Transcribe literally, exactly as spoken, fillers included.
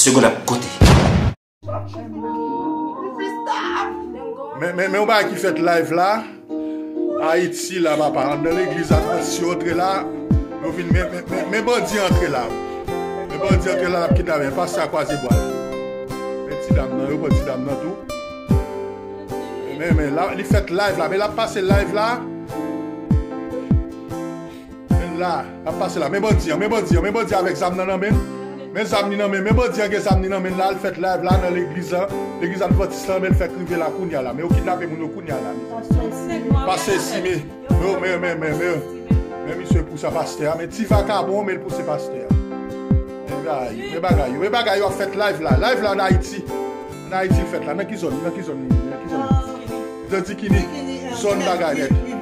Segonn ap konte. Men, men, men yon bagay ki fèt live la. Ayiti la, papa. Anndan legliz Advantis yo antre la. Yo vin, men, men, men, men bandi antre la. Men bandi antre la, l ap kidnape. Pastè a kwaze bwa l. Men ti dam nan, yo pran ti dam nan tou. Men, men, la, li fèt live la. Men l ap pase live la. Men la, l ap pase la. Men bandi an, men bandi an, men bandi an avèk zam nan nan men l. Men zam li nan men l. Men bandi an gen zam li nan men l la, l fèt live la nan legliz la. Legliz Advantis la, men l fèk rive la kounya la. Men yo kidnape moun yo kounya la, mezanmi. Pase isi, men. Men, men, men, men, men. Men misye pouse pastè a, men ti vakabon, men l pouse pastè a. Men bagay, men bagay yo, men bagay yo ap fèt live la. Live la an Ayiti. An Ayiti l fèt la. Nan ki zòn? Nan ki zòn li? Nan ki zòn? Zòn Dikini. Zòn bagay nèt.